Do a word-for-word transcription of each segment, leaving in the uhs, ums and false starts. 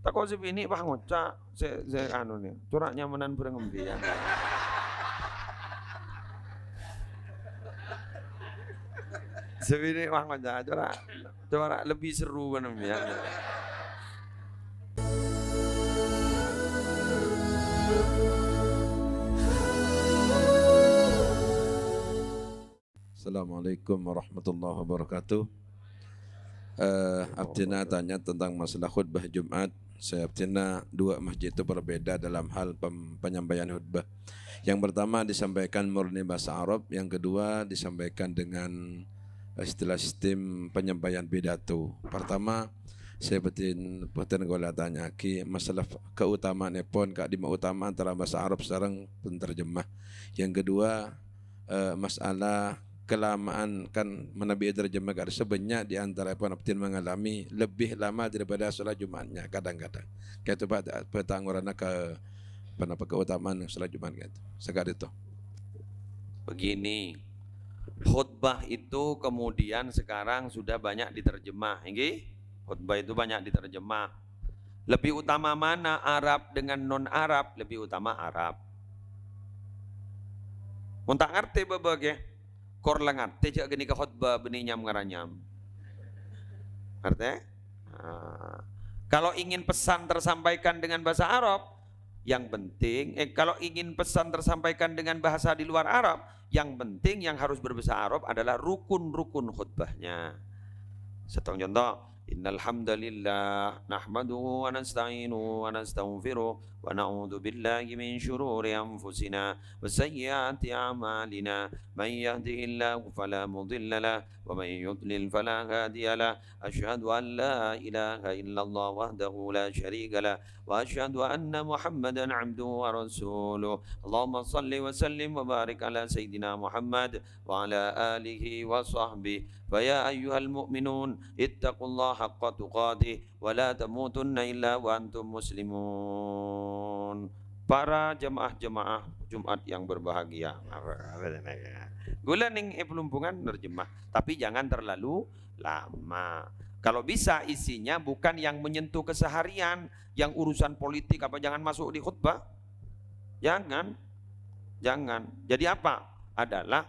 Tako' sè binè' pas ngoca', sè, sè anu nè, cora' nyamanan bhâreng embiyan. Sè binè' pas ngoca', cora', cora' lebbi serru bân embiyan. Assalamualaikum warahmatullahi wabarakatuh. Eh, abdhina tanya tentang masalah khutbah Jumat. Saya abdhina dua masjid itu berbeda dalam hal pem-, penyampaian khutbah. Yang pertama disampaikan murni bahasa Arab, yang kedua disampaikan dengan istilah sistem penyampaian pidato. Pertama, saya betin, betin kula tanya'aghi masalah keutamaanèpon, ka'dimma utama antara bahasa Arab sareng penterjemah. Yang kedua, eh, masalah kelamaan, kan manabi terjemah kan sebenarnya di antara pon abdin mengalami lebih lama daripada sholat Jumatnya kadang-kadang. Kayak itu Pak, petanggurannya ke, apa, keutamaan sholat Jumat gitu. Sekali itu. Begini, khutbah itu kemudian sekarang sudah banyak diterjemah, nggih? Khutbah itu banyak diterjemah. Lebih utama mana, Arab dengan non-Arab? Lebih utama Arab. Mon ta' ngartè bâbâ, ghi, kor la ngartè jhâ' ghânèka khotbah bânnè nyam-ngaranyam. Ngartè? Nah, kalau ingin pesan tersampaikan dengan bahasa Arab, yang penting, eh, kalau ingin pesan tersampaikan dengan bahasa di luar Arab, yang penting yang harus berbahasa Arab adalah rukun-rukun khutbahnya. Sèttong conto, "Innal hamdalillah, nahmaduhu wa nasta'inuhu wa nastaghfiruh, wa na'udzu billahi min syururi anfusina wa sayyiati a'malina. Man yahdihillahu fala mudilla lah, wa man yudlil fala hadiya lah. Asyhadu an la ilaha illallah wahdahu la syarika lah, wa asyhadu anna Muhammadan abduhu wa rasuluh. Allahumma shalli wa sallim wa barik ala sayyidina Muhammad wa ala alihi wa sahbihi. Fa ya ayyuhal mu'minun, ittaqullaha haqqa tuqatih, wa la tamutunna illa wa antum muslimun." Para jemaah-jemaah Jumat yang berbahagia. Ghulâ neng è Plumbungan nerjemah, tapi jangan terlalu lama. Kalau bisa isinya bukan yang menyentuh keseharian, yang urusan politik apa, jangan masuk di khutbah. Jangan. Jangan. Jadi apa? Adalah,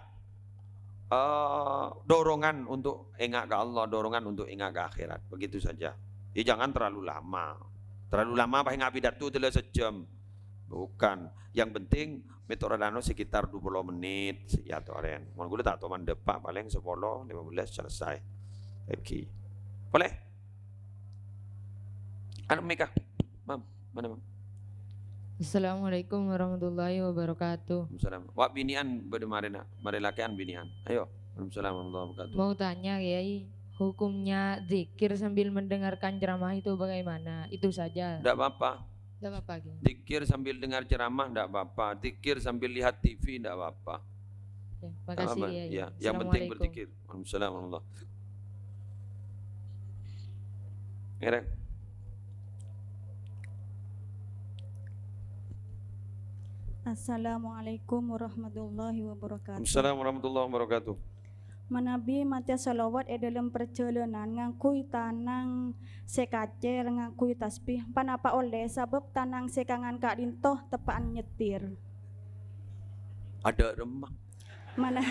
eh, dorongan untuk enga' ka Allah, dorongan untuk enga' ka akhirat. Begitu saja. Ya, jangan terlalu lama. Terlalu lama pas enga' pidato tèla sajjhâm. Bukan. Yang penting mètto anu sekitar dua puluh menit, ya, atoran. Mon ghulâ ta' toman dâpa', paling sepuluh, lima belas selesai. Lagi. Boleh? Anu, Mika. Mam, mana, Mam? Assalamualaikum warahmatullahi wabarakatuh. Waalaikumsalam. Wa' binè'an bâdâ marèna, marè lakè'an binè'an. Ayo. Waalaikumsalam warahmatullahi wabarakatuh. Mau tanya, Kiai, hukumnya zikir sambil mendengarkan ceramah itu bagaimana? Itu saja. Ndak apa-apa. Ndak apa-apa, Kiai. Zikir sambil dengar ceramah ndak apa-apa. Zikir sambil lihat T V ndak apa-apa. Ya, makasih, Kiai. Ya, yang penting berzikir. Assalamualaikum. Waalaikumsalam warahmatullahi. Ngereng. Assalamualaikum warahmatullahi wabarakatuh. Waalaikumsalam warahmatullahi wabarakatuh. Manabi maca shalawat è dhâlem parjhâlânan ngangghuy tanang sè kacèr, ngangghuy tasbih, panapa ollè? Sabâb tanang sè kangan ka'dinto teppa'an nyetir. Adâ' remma. Mana-,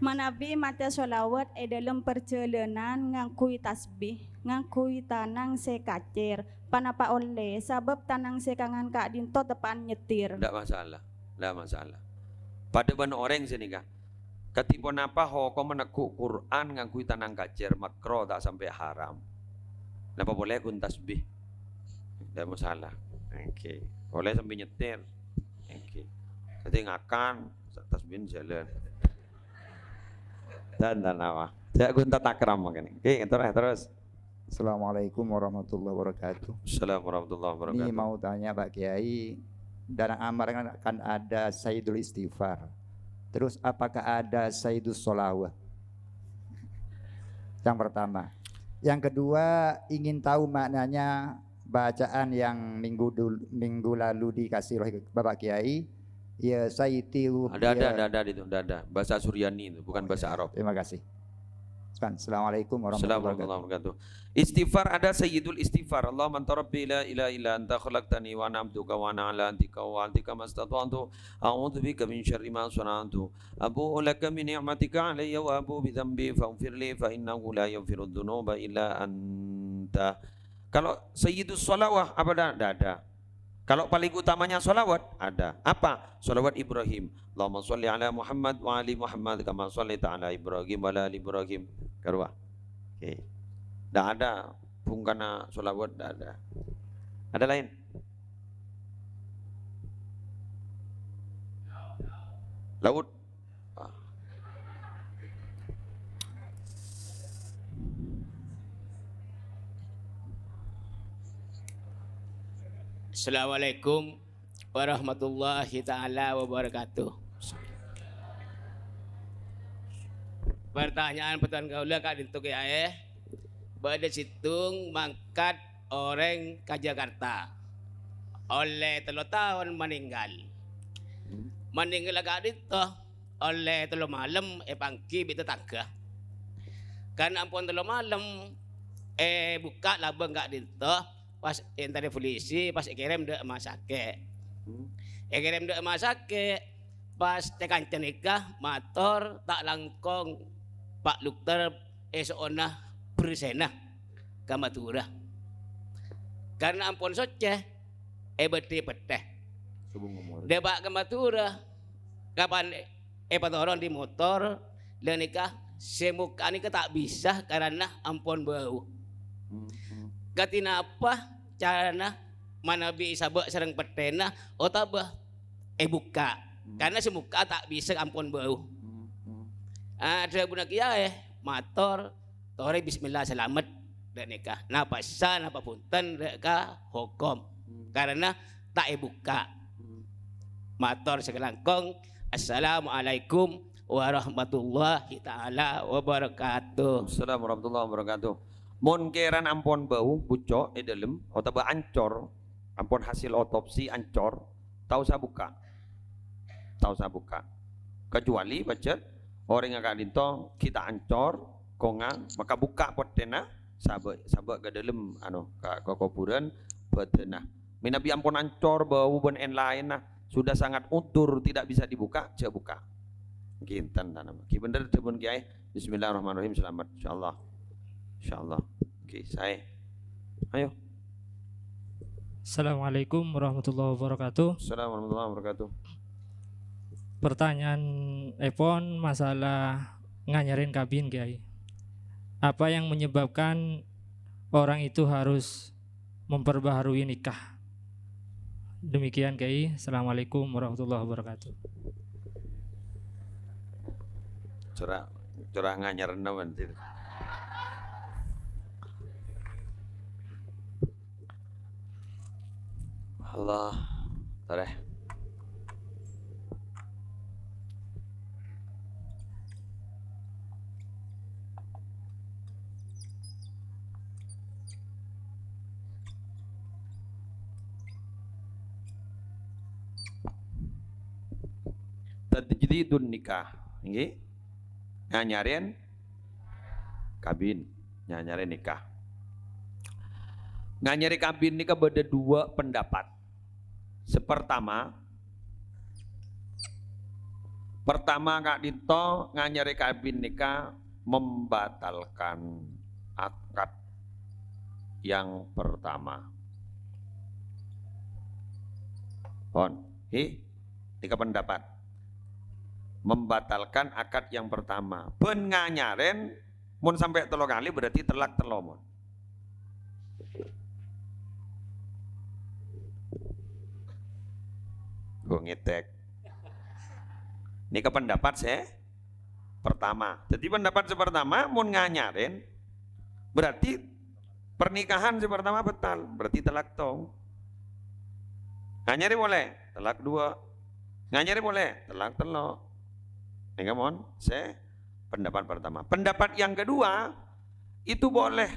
manabi maca shalawat è dhâlem parjhâlânan ngangghuy tasbih, ngangghuy tanang sè kacèr, panapa ollè? Sabâb tanang sè kangan ka'dinto teppa'an nyetir. Ndak masalah, ndak masalah. Padâ bân orèng sè nèka. Kadhi ponapa hokomma neggu' Qur'an ngangghuy tanang kacèr, makro ta' sampè' haram? Napa polè ghun tasbih? Ndak masalah. Oke. Polè sampè' nyetir. Oke. Kadhi ngakan, tasbih jhâlân. Dan, dan apa? Jhâ' ghun tatakram mangkèn. Oke, terus, terus. Assalamualaikum warahmatullahi wabarakatuh. Assalamualaikum warahmatullahi wabarakatuh. Ini mau tanya, Pak Kiai, dalam amalan kan ada Sayyidul Istighfar. Terus, apakah ada Sayyidus Sholawat? Yang pertama. Yang kedua, ingin tahu maknanya bacaan yang minggu dul-, minggu lalu dikasih oleh Bapak Kiai, ya Sayyidi. Ada, ada, ada, ada itu, ada, ada. Bahasa Suryani itu, bukan bahasa Arab. Terima kasih. Assalamualaikum warahmatullahi wabarakatuh. Istighfar ada sayyidul istighfar. Allahumma anta rabbi la ilaha illa anta khalaqtani wa ana abduka wa ana ala ahdika wa wa'dika mastata'tu. A'udzu bika min syarri ma shana'tu. Abu'u laka bi ni'matika alayya wa abu'u bi dzanbi faghfirli fa innahu la yaghfirudz dzunuba illa anta. Kalau sayyidus shalawah apa dah? Tidak ada. Kalau paling utamanya shalawat, ada. Apa? Shalawat Ibrahim. Allahumma shalli ala Muhammad wa ali Muhammad kama shallaita ala Ibrahim wa ala ali Ibrahim. Karuwa. Oke. Tidak ada bungkana shalawat, tidak ada. Ada lain? Laut. Assalamualaikum warahmatullahi taala wabarakatuh. Pertanyaan pertanyaan kaulâ ka'dinto kèyaè, bâdâ sèttong mangkat orèng ka Jakarta. Ollè tello taon manèngghâl. Manèngghâl ka'dinto, ollè tello malem èpangghi bi' tatangghâ. Karna ampon tello malem èbukka' labâng ka'dinto, pas èentarè polisi, pas èkèrèm dâ' rumah sakè'. Èkèrèm dâ' rumah sakè', pas ca-kanca nèka mator ta' langkong, Pak Dokter, èso'ona bherrisèna ka Madhurâ. Karna ampon soccè, èbâdhi pettè. Dâpa' ka Madhurâ, kapan èpatoron dâri motor, la nèka sè mokka' nèka ta' bisa karana ampon bâu. Kadhi napa carana manabi sabâ' sareng pettèna otabâ èbukka'? Karana sè mokka' ta' bisa ampon bâu. Ah, dhâbuna kèyaè, mator, torè bismillah salamet, dâ' nèka. Napa sah, napa bhunten, dâ' ka hokom. Karana ta' èbukka'. Mator sakalangkong. Assalamualaikum warahmatullahi taala wabarakatuh. Assalamualaikum warahmatullahi wabarakatuh. Mon kèran ampon bâu, bucco' è dâlem, otabâ ancor, ampon hasil otopsi ancor, ta' osa bukka'. Ta' osa bukka'. Kecuali pajhât orèngnga ka'dinto ghi' ta' ancor, kongang, maka bukka' pettèna, sabâ', sabâ' ka dâlem, anu, ka, ka kobhurân bâdânna. Mènabi ampon ancor, bâu bân èn-laènna, sudah sangat udzur tidak bisa dibuka, jhâ' bukka'. Ghi enten tanama. Ghi bhender dhâbuna kèyaè. Bismillahirrahmanirrahim. Selamat, insyaallah. Insyaallah. Oke, saè. Ayo. Assalamualaikum warahmatullahi wabarakatuh. Assalamualaikum warahmatullahi wabarakatuh. Pertanyaan èpon masalah nganyarèn kabin, Kiai. Apa yang menyebabkan orang itu harus memperbaharui nikah? Demikian, Kiai. Assalamualaikum warahmatullahi wabarakatuh. Cora', cora' nganyarna, man. Allah, tarè. Tajdidun nikah, ngghi? Nganyarèn kabin, nganyarèn nikah. Nganyarè kabin nèka bâdâ dua pendapat. Sè pertama, pertama ka'dinto nganyarè kabin nèka membatalkan akad yang pertama. Pon, hi, tiga pendapat. Membatalkan akad yang pertama. Bân nganyarèn, mon sampè' tello kalè berarti telak tello, mon. Ghun ngètèk. Nèka pendapat sè pertama. Jadi pendapat sè pertama, mon nganyarèn, berarti pernikahan sè pertama batal, berarti telak tong. Nganyarè polè, telak dua. Nganyarè polè, telak tello. Nèka mon sè pendapat pertama. Pendapat yang kedua, itu boleh.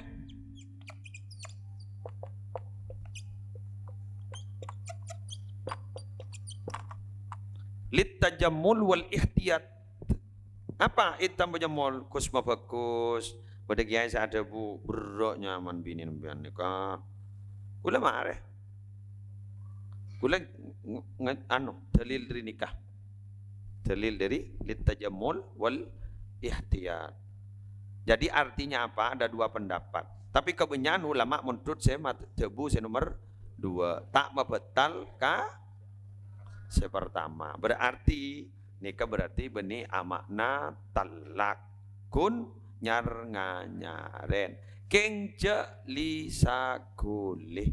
Lit tajammul wal ihtiyat. Apa itam bâjâ mol, Gus, mabhâghus. Bâdâ kèyaè sè adhâbu, "Berrâ' nyaman binè sampèyan nèka." Kaulâ marè. Kaulâ nge-, nge-, anu, dalil dâri nèka. Dalil dâri littajammul wal ihtiyat. Jadi artinya apa? Ada dua pendapat. Tapi kebanyakan ulama mundhut sè mat-, dhâbu sè nomer dua. Ta' mabâtal ka sè pertama. Berarti, nèka berarti bânnè ama'na tellak. Ghun nyar-nganyarèn. Kèng jhâ' li-saghuli.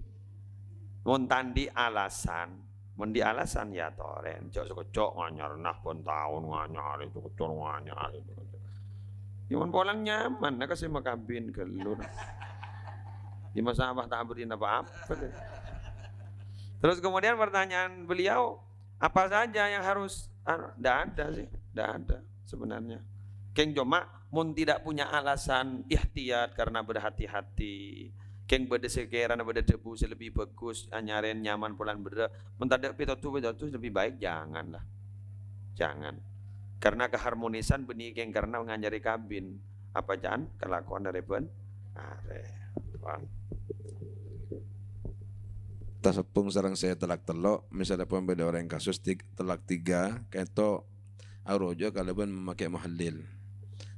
Mon ta' andi' alasan, mon andi' alasan, ya torèn. Jhâ' sakejjhâ' nganyar, nah, bân taon nganyar, sakejjhâ' nganyar. Ya, mon polana nyaman, nah, ka sè makabin ghâllu. Ya, masa apa ta' bâri' apa-apa, deh. Terus kemudian pertanyaan beliau, apa saja yang harus, anu, ndak ada sih, ndak ada sebenarnya. Kèng coma, mon tidak punya alasan ihtiyat karena berhati-hati, kèng bâdâ sè kèrana bâdâ dhâbu sè lebbi bhâghus, anyarèn nyaman polana berrâ', mon tadâ' pètodhu-pètodhu lebih baik janganlah. Jangan. Karena keharmonisan bânnè kèng karena nganyarè kabin. Apa ca'an kalakowan arè bân arè. Paham? Taseppung sareng sè tellak tello', misalèpon bâdâ orèng kasus tig-, tellak tiga, kento arojo kalabân mamakè muhallil.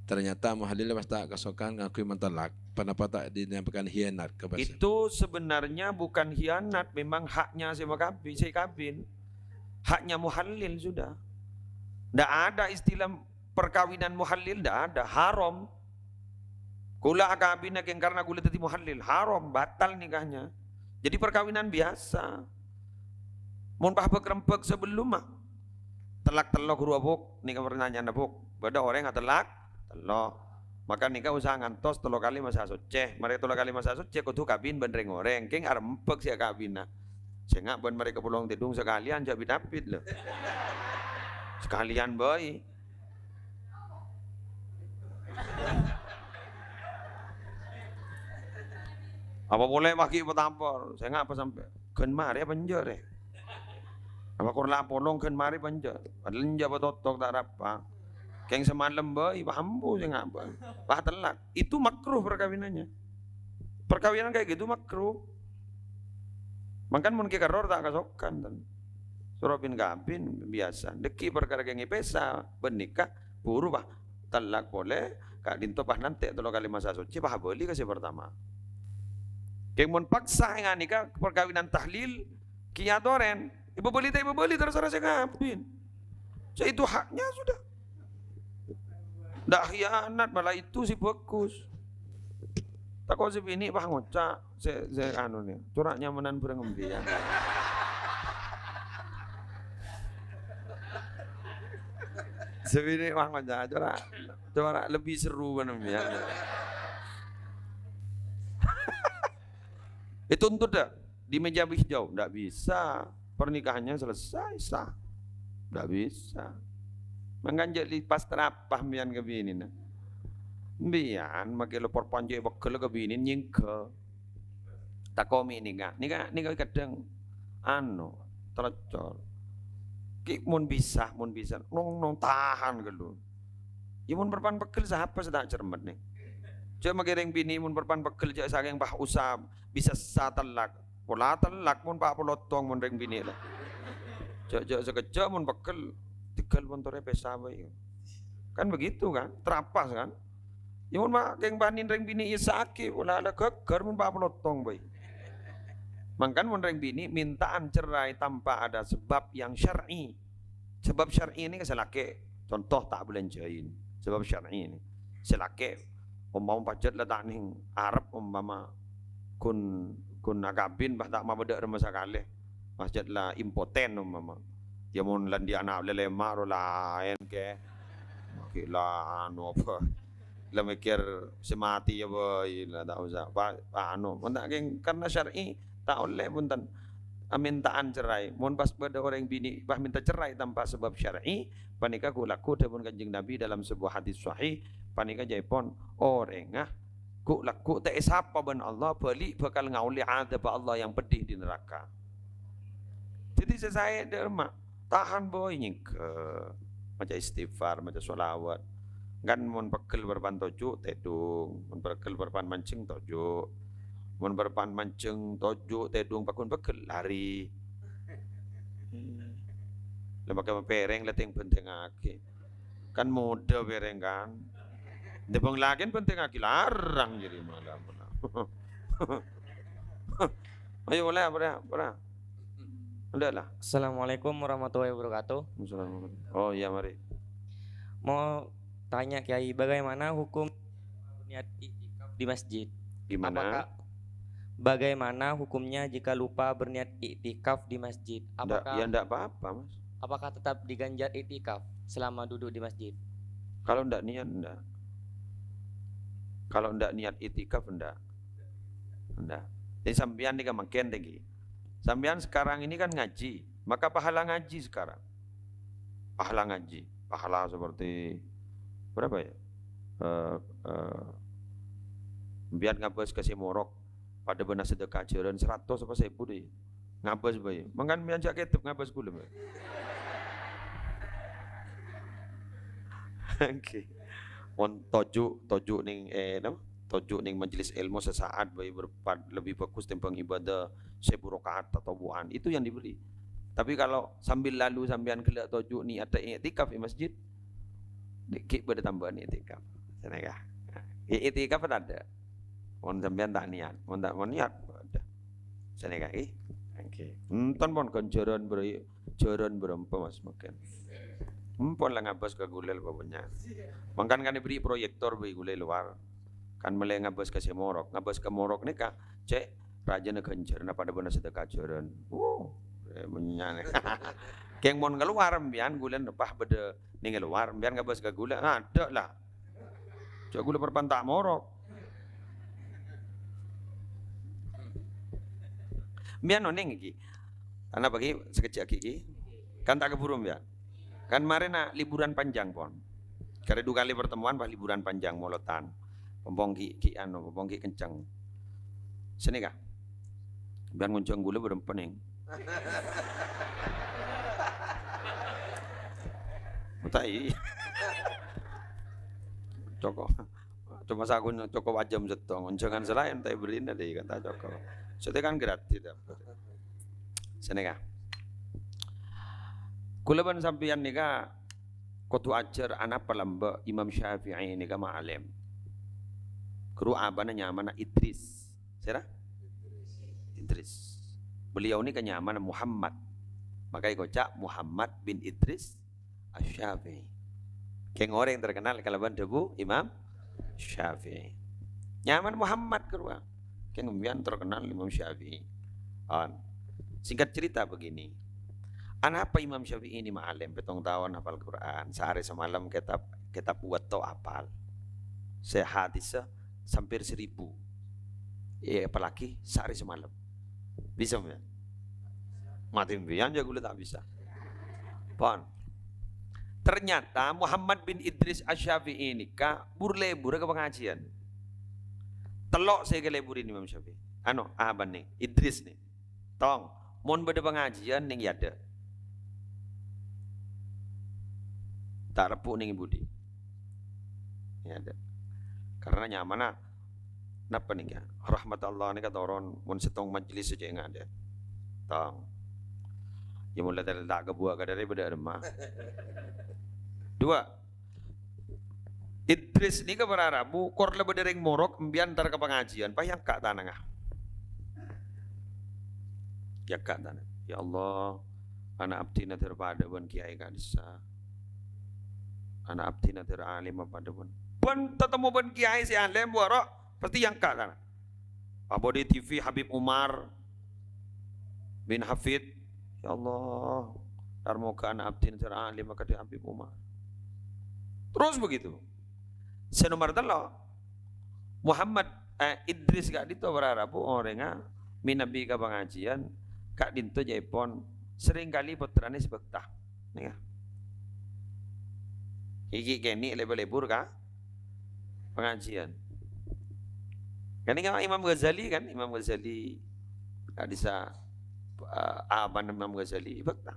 Ternyata muhallil pas ta' kasokan ngakuy mentellak, panapa ta' dinyampaikan hianat ka basa? Itu sebenarnya bukan hianat, memang haknya sè makabi-, sè kabin. Haknya muhallil sudah. Ndak ada istilah perkawinan muhallil, ndak ada, haram. Kaulâ akabina kèng karena kaulâ dhâddhi muhallil, haram, batal nikahnya. Jadi perkawinan biasa. Mon pas bâk-rembâk sebelum, ah, tellak tello' ghuru, Bu', nèka pertanyaanna, Bu'. Bâdâ orèng atellak tello'. Maka nèka usaha ngantos tello kali masa soccè. Marè tello kali masa soccè kodhu kabin bân rèng-orèng. Kèng arembâk sè akabina. Sènga' bân marè ka Polong Tèdung sakalèyan, jhâ' bit-abit, lho. Sakalèyan bhâi. Apa polè paghi' patampor? Sènga' apa sampè'? Ghân marè apa enjâ', rè? Apa kor la apolong ghân marè apa enjâ'? Padahal enjâ' apa totok ta' rapa. Kèng samalem bhâi, pas ambu sènga' bhâi. Pas tellak. Itu makruh perkawinannya. Perkawinan kayak gitu makruh. Mangkana mon kè kerror ta' kasokan, ten. Soro bin-kabin biasa. Dâgghi' parkara kèng èpèsa, bân nikah, buru, pas tellak polè, ka'dinto pas nantè' tello kali masa soccè, pas abâli ka sè partama. Kèng mon paksa ènga' nèka perkawinan tahlil, kèya torèn, èbâbâli ta' èbâbâli, terserah sè ngabin. Sè itu haknya sudah. Ndak khianat, malah itu sè bhâghus. Tako' sè binè' pas ngoca', sè, sè anu nè, cora' nyamanan bhâreng embiyan. Sè binè' pas ngoca', cora', cora' lebbi serru bân embiyan. Ètuntut, dah. Di meja hijau, ndak bisa. Pernikahannya selesai, sah. Ndak bisa. Mangkana jhâ' li pas trapa mbiyan ka binèna. Mbiyan makè lo' parpanjhâ pegghel ka binèna nyèngghâ. Tako' mè' nèka. Nèka, nèka kadhâng anu, telecor. Ki mon bisa, mon bisa, nong, nong tahan ghâllu. Ya mon parpan pegghel sapa sè ta' cermet nè? Jhâ' makè rèng binè' mon parpan pegghel jhâ' sakèng pas usaha bisa satellak. Pola tellak mon pa' polottong mon rèng binè' la. Jhâ', jhâ' sakejjhâ' mon pegghel, teggâl montorè pèsa bhâi. Kan begitu kan? Trapas kan? Ya mon ma' kèng bânnè rèng binè' èyèssa'aghi, pola la ghâgghâr mon pa' polottong bhâi. Mangkana mon rèng binè' mintaan cerai tanpa ada sebab yang syar'i. Sebab syar'i ini sè lakè', contoh ta' abhâlânjhâi. Sebab syar'i ini. Sè lakè', ompama pajhât la ta' nèng arep, ompama ghun, ghun akabin, pas ta' mabâdâ rèma sakalè. Pajhât la impoten, ompama. Ya, mon la andi' ana' lèlèma' ro laèn, kè. Ghi' la, anu, apa. La mèkkèr sè matè ya bhâi, la ta' osa. Pa-, pa-, anu, mon ta' kèng karena syar'i, ta' ollè, bhunten. Amènta'an cerai. Mon pas bâdâ orèng binè', pas mènta cerai tanpa sebab syar'i, panèka ghu'-lagghu' dhâbuna Kanjeng Nabi dalam sebuah hadis sahih, panèka ca'èpon orèngnga ghu'-lagghu' ta' èsapa bân Allah, bâli' bhâkal ngaollè adzab Allah yang pedih di neraka. Dhâddhi sè saè dâ' remma, tahan bhâi nyèngghâ, maca istighfar, maca sholawat. Kan mon pegghel parappa'na toju', tèdung. Mon pegghel parappa'na manjheng, toju'. Mon parappa'na manjheng, toju', tèdung, pagghun pegghel, lari. Lah, makè pèrèng la tèng-bhântèngngaghi. Kan modâ pèrèng, kan. Dâ' bâng lakèn bhântèngngaghi, larang jârèya malah. Ayo, boleh, apa, apa? Udah lah. Assalamualaikum warahmatullahi wabarakatuh. Assalamualaikum. Oh iya, mari. Mau tanya, Kiai, bagaimana hukum niat iktikaf di masjid? Gimana? Apakah, bagaimana hukumnya jika lupa berniat iktikaf di masjid? Ndak, apakah, ya ndak apa-apa, Mas. Apakah tetap diganjar iktikaf selama duduk di masjid? Kalau ndak niat, ndak. Kalau ndak niat iktikaf, ndak. Ndak. Jadi sampèyan nèka mangkèn, tènggi. Sampèyan sekarang ini kan ngaji, maka pahala ngaji sekarang. Pahala ngaji, pahala seperti berapa ya? Eh, eh, Sampèyan ngabâs ka sè morok, padâ bân sedekah ajhârân saratos apa sèbu dâ' iyâ. Ngabâs bhâi. Mangkana sampèyan jhâ' kèdep ngabâs ghulâ, Mbak. Oke. Mon toju', toju' nèng, eh, napa? Toju' nèng majelis ilmu sesaat bhâi berpad-, lebih bagus tèmbhâng ibadah sèbu rakaat tatawu'an. Itu yang diberi. Tapi kalau sambil lalu sampèyan ghellâ' toju' niat iktikaf è masjid, ghi' bâdâ tambâ'ân iktikaf. Sanèka. Nah, i-, iktikaf tadâ'. Mon sampèyan ta' niat, mon ta', mon niat, bâdâ. Sanèka, ghi. Oke. Enten pon ghânjhârân bârâ-, jhârân bârâmpa, Mas, mangkèn. Empon la ngabâs ka ghulâ bâbânya. Mangkana kan èberri' proyektor bhâi ghulâ è lowar. Kan mellè ngabâs ka sè morok. Ngabâs ka morok nèka, cè', rajâna ghânjhârânna padâ bân sedekah ajhârân. Wuh, eh, menyan. Kèng mon kalowar, sampèyan ghulâ pas bâdâ nèng kalowar, sampèyan ngabâs ka ghulâ, adâ' la. Jhâ' ghulâ parpanta' morok. Sampèyan onèng iki. Anapa iki? Sakejjhâ' aghi' iki. Kan ta' kabhuru, sampèyan. Kan marèna liburan panjang, pon. Karè du kalè pertemuan pas liburan panjang, molodhân. Pompong ghi', ghi' anu, pompong ghi' kenceng. Sanèka. Sampèyan ngonjhâng ghulâ bârâmpa nèng. Utai. Cokop. Coma saghun cokop ajâm sèttong. Ngonjhângan sè laèn ta' èberri'na dâ' kan ta' cokop. Sèttong kan gratis dâpa'. Sanèka. Ghulâ bân sampèyan nèka kodhu ajhâr anapa lambâ' Imam Syafi'i nèka ma'alèm. Ghuru abana nyamana Idris. Sèra? Idris. Beliau nèka nyamana Muhammad. Maka èkoca' Muhammad bin Idris Asy-Syafi'i. Kèng orèng terkenal kalabân dhâbu Imam Syafi'i. Nyamana Muhammad ghâruwa. Kèng sampèyan terkenal Imam Syafi'i. On. Singkat cerita begini. Anapa Imam Syafi'i ini ma'alèm, pèttong taon hafal Quran, saarè samalem kètab, kètab Muwatta' apal. Sè hadisnya hampir seribu. Eh, apalagi saarè samalem. Bisa, ya? Matè sampèyan jhâ' ghulâ ta' bisa. Pon. Ternyata Muhammad bin Idris Asy-Syafi'i nèka bur-lebur ka pangajiân. Tello' sè èkaleburi Imam Syafi'i. Anu, abana, Idris nè. Tong, mon bâdâ pangajiân nèng è adâ'. Ta' rebbhu' nèng è budi. È adâ'. Karena nyamana napa nèka? Rahmat Allah nèka toron mon sèttong majelis sè cè' ngadâ'. Tong. Ya, mon la ta' kabuwâ ka dâri bâdâ remma. Dua, Idris nèka para rabu, kor la bâdâ rèng morok, sampèyan entar ka pangajiân, pas èangka' tanangnga. Èangka' tanang. "Ya Allah, ana' abdhina dhâr padâ bân kiyaè ka'dissa'. Ana' abdhina dhâr alèm padâ bân." Bân tatemmo bân kiyaè sè alèm, waro', pastè èangka' tanang. Apa di T V Habib Umar bin Hafid, "Ya Allah, dhâr moghâ ana' abdhina dhâr alèm akadhi Habib Umar." Terus begitu. Sè nomer tello', Muhammad, eh, Idris ka'dinto para rabu orèngnga mènabi ka pangajiân, ka'dinto ca'èpon seringkali pottrana sè bâkta. Nèka. Iki kènè' lebur-lebur ka pangajiân. Kan ini kan Imam Ghazali kan, Imam Ghazali ka'dissa', eh, abana Imam Ghazali bâkta.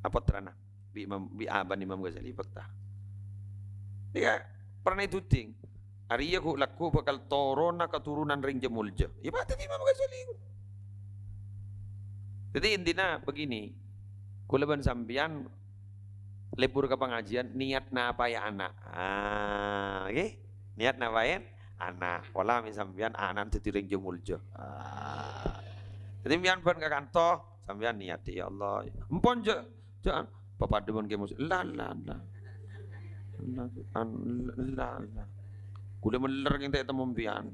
Apa pottrana? Bi' Imam, bi' abana Imam Ghazali bâkta. Iya, Pernah èduding, arèya ghu'-, lagghu' bhâkal toronna katoronan rèng jâ-moljâ. Iyâ, padâ dhimma Ghazali. Jadi intinya begini, kaulâ bân sampèyan lebur ka pangajiân, niat napaè ana'. Ah, oke? Niat napaè ana'. Pola mè' sampèyan ana'na dhâddhi rèng jâ-moljâ. Ah. Jadi sampèyan bân ka kanto, sampèyan niat, "Ya Allah, empon jâ', jâ' papadâ bân Kè Mus-, la, la, la. La, an-, la, la. Kaulâ mellèr kèng ta' ètemmo sampèyan.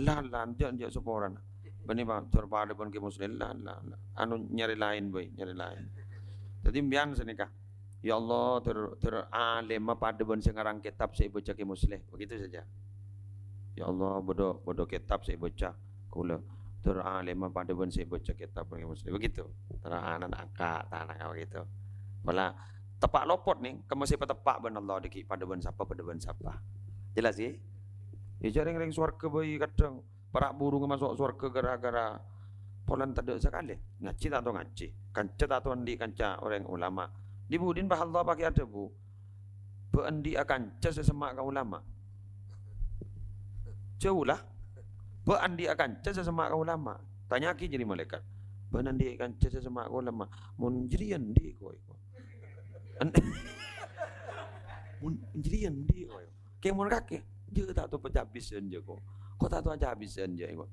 La, la, jâ', jâ' saporana. Bânnè, Pa', jhâr padâ bân Kè Muslim, la, la, la. Anu, nyarè laèn bhâi, nyarè laèn." Jadi sampèyan sanèka, "Ya Allah, dhâr, dhâr alèmma padâ bân sè ngarang kètab sè èbâca Kè Musleh." Begitu saja. "Ya Allah, bâdâ, bâdâ kètab sè èbâca kaulâ. Dhâr alèmma padâ bân sè èbâca kètab Kè Musleh." Begitu. Terus ana'na angka', tana'na begitu. Pola teppa' lopot nèng, kemma sè pateppa' bân Allah dhâggi' padâ bân sapa, padâ bân sapa. Jelas, ghi? Iyâ, jhâ' rèng-rèng sowarghâ bhâi kadhâng para' burung maso' sowarghâ gara-gara polana tadâ' sakalè. Ngajhi ta' tao ngajhi. Kanca ta' tao andi' kanca orèng ulama. Di budina, bâ, Allah pakè adhâbu, "Bâ' andi'â kanca sè semma' ka ulama." Jhâ' la. "Bâ' andi'â kanca sè semma' ka ulama." Tanya'aghi jârèya malaèkat, "Bâ' andi'â kanca sè semma' ka ulama? Mon jârèya andi' koy?" An-, "Mon jârèya andi' koy?" Kèng mon kakè, "Jhâ' ta' tao pacabisân jâ' ko'. Ko' ta' tao acabisân jâ' ko'.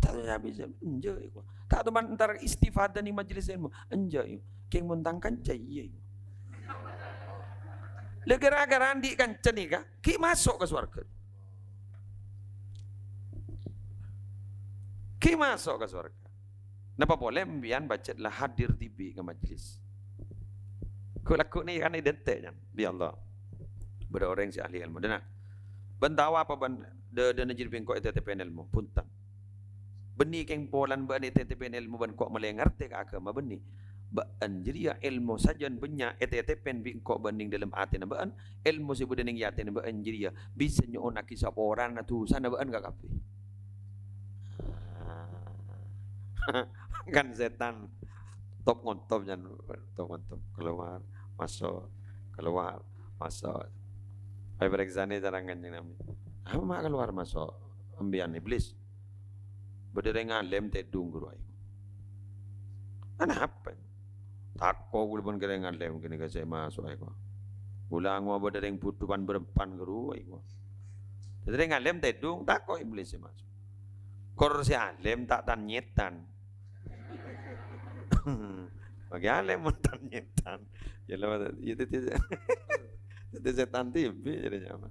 Ta' tao acabisân, enjâ' ko'. Ta' tao man-, entar istifadah nèng majelis ilmu, enjâ' ko'. Kèng mon tang kanca, iyâ ko'." La gara-gara andi' kanca nèka, ghi' maso' ka sowarghâ. Ghi' maso' ka sowarghâ. Napa polè sampèyan pajhât la hadir dhibi' ka majelis? Ghu'-, lagghu' nèka kan idente', nyan. Ya Allah. Bâdâ orèng sè ahli ilmu. Dâna, bân tao apa bân dâ-, dâna jârèya bi' engko' ètètèpè ilmu? Bhunten. Bânnè kèng polana bâ'na ètètèpè ilmu bân engko' malè ngartè ka aghâma bânnè. Bâ'na jârèya ilmu sajân bânnya' ètètèpè bi' engko' bân nèng dâlem atèna bâ'na. Ilmu sè bâdâ nèng atèna bâ'na jârèya bisa nyo'onnaghi saporana dhusana bâ'na kakabbhi. Kan sètan top-ngontop, nyan, top-ngontop, keluar, masuk, keluar, masuk. Ayo parèksanè carana Kanjeng Nabi. Apa ma' keluar masuk? Sampèyan iblis. Bâdâ rèng alèm tèdung, ghuru, ayo. Anapa? Tako' kaulâ bân rèng alèm kènè' ka sè maso', ayo. Kaulâ angowa bâdâ rèng budhu pan-bârâmpan, ghuru, ayo. Dâddhi rèng alèm tèdung, tako' iblis sè maso'. Kor sè alèm ta' tan-nyètan. Bagi alèm mon tan-nyètan. Ya, lho, ya, dâddhi, dâddhi sètan dhibi' jârèya nyaman.